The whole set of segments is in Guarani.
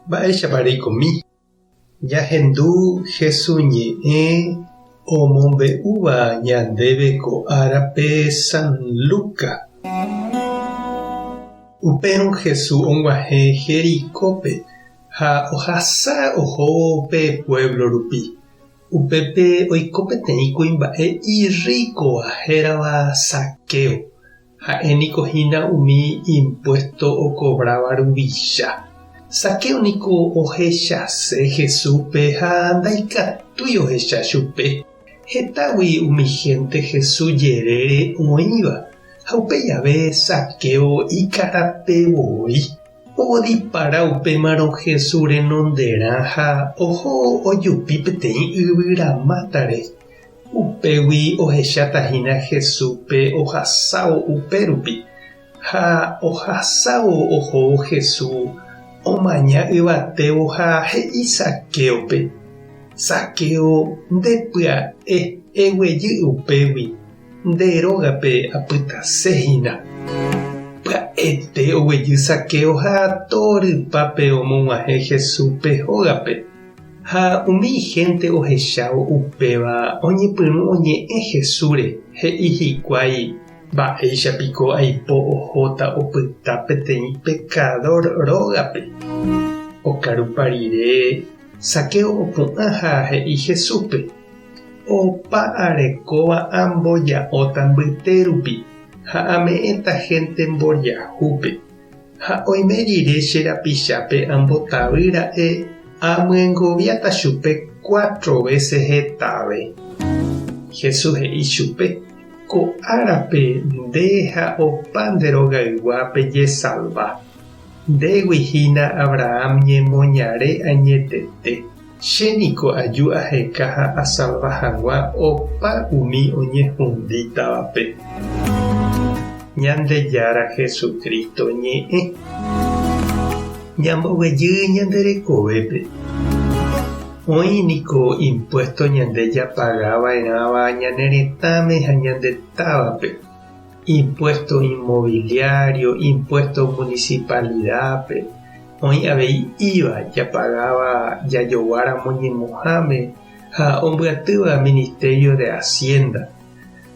Mba'éichapa reikomi? Ñahendu Hesu ñe'ẽ omombe'úva ñandéve ko árape San Luca. Upérõ Hesu og̃uahẽ Jericópe ha ohasa ohóvo pe puévlo rupi. Upépe oiko peteĩ kuimba'e irríkova hérava Zaqueo. Ha'e niko hína umi impuésto okovráva ruvicha. Zaqueo niko ohechase Jesúspe ha ndaikatúi ohecha chupe, hetágui umi hénte Jesús jerére oĩva, ha upe jave Zaqueo ikarape voi. Odipara upémarõ Jesús renonderã ha oho ojupi peteĩ yvyramátare. Upégui ohecháta hína Jesúspe ohasávo upérupi. Ha ohasávo ohóvo Jesús omaña yvatévo ha he'i Zaquéope, Zaqueo, nde pya'e eguejy upégui, nde rógape apytase hína. Pya'ete oguejy Zaqueo ha torypápe omog̃uahẽ Jesúspe hógape. Ha umi hénte ohechávo upéva oñepyrũ oñe'ẽ Jesúsre, he'i hikuái, Mba'éicha piko aipo ohóta opyta peteĩ pekadór rógape? Okarupa rire, Zaqueo opu'ã ha he'i Jesúspe, Opa arekóva amboja'óta mbyte rupi ha ame'ẽta hénte mboriahúpe. Ha oime rire che rapichápe ambotavy ra'e amyengoviáta chupe cuatro vése hetave. Jesús he'i chupe, Ko árape nde ha opa nde rogaygua pejesalva. Ndégui hína Abraham ñemoñare añetete. Che niko aju aheka ha asalva hag̃ua opa umi oñehundítavape. Ñandejára Jesucristo ñe'ẽ. Ñamboguejy ñande rekovépe. Oĩ niko impuesto ñande japaga va'erãva ñane retãme ha ñande távape, impuesto inmobiliario, impuesto municipalidad-pe, Oĩ avei IVA japagáva jajoguáramo ñemuháme ha ombyatýva Ministerio de Hacienda,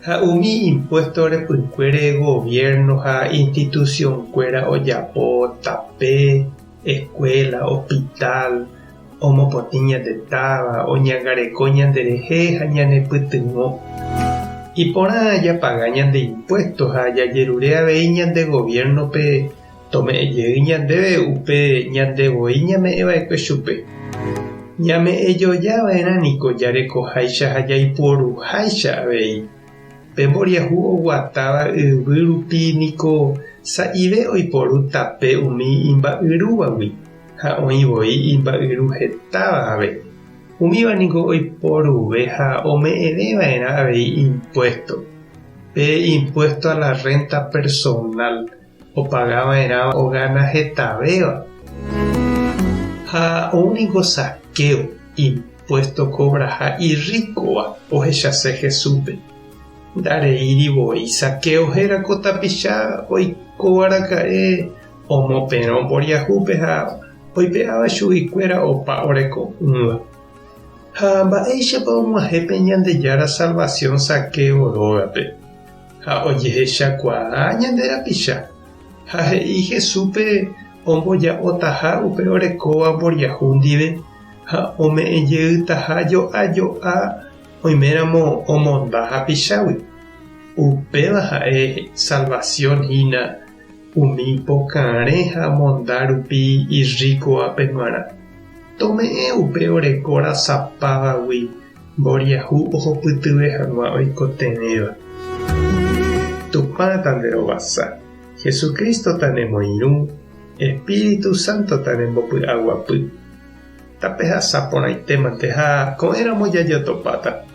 ha umi impuesto repykuére gobierno ha institución-kuéra ojapo tape, escuela, hospital, omopotĩ ñande táva, oñangareko ñanderehe ha ñanepytyvõ. Iporã japaga ñande impuesto ha jajerure avei ñande gobierno-pe Tome'ẽ jey ñandéve upe ñande voi ñame'ẽ va'ekue chupe. Ñame'ẽ joja va'erã niko jarekoháicha ha jaiporuháicha avei. Pe mboriahu oguatáva yvy rupi niko sa'ive oiporu tape umi imba'yrúvagui ha oĩ voi imba'yru hetáva ave. Umíva niko oiporuve ha ome'ẽve va'erã avei impuésto. Pe impuésto a la renta personal. Opaga va'erã ogana hetavéva. Ha ou niko Zaqueo, impuesto cobraha irríkova, ohechase Jesúspe. Ndareíri voi Zaqueo héra ko tapicha oikóva raka'e omoperõ mboriahúpe ha oipe'áva chuguikuéra opa oreko'ỹva. Ha mba'éichapa og̃uahẽ pe Ñandejára salvasión Zaqueo rógape? Ha ojehechakuaa ñande rapicha, ha he'i Jesúspe omboja'otaha upe orekóva mboriahu ndive ha ome'ẽjeytaha jo'a jo'a oiméramo omonda hapichágui. Upéva ha'e salvasión hína umi pokarẽ ha monda rupi irríkovape g̃uarã. Tome'ẽ upe oreko rasapávagui Mboriahu ohupytyve hag̃ua oikotevẽva. Tupã tanderovasa, Jesucristo tanemoirũ, Espíritu Santo tanembopy'aguapy. Tapehasa porãitémante ha ko'ẽramo jajotopáta.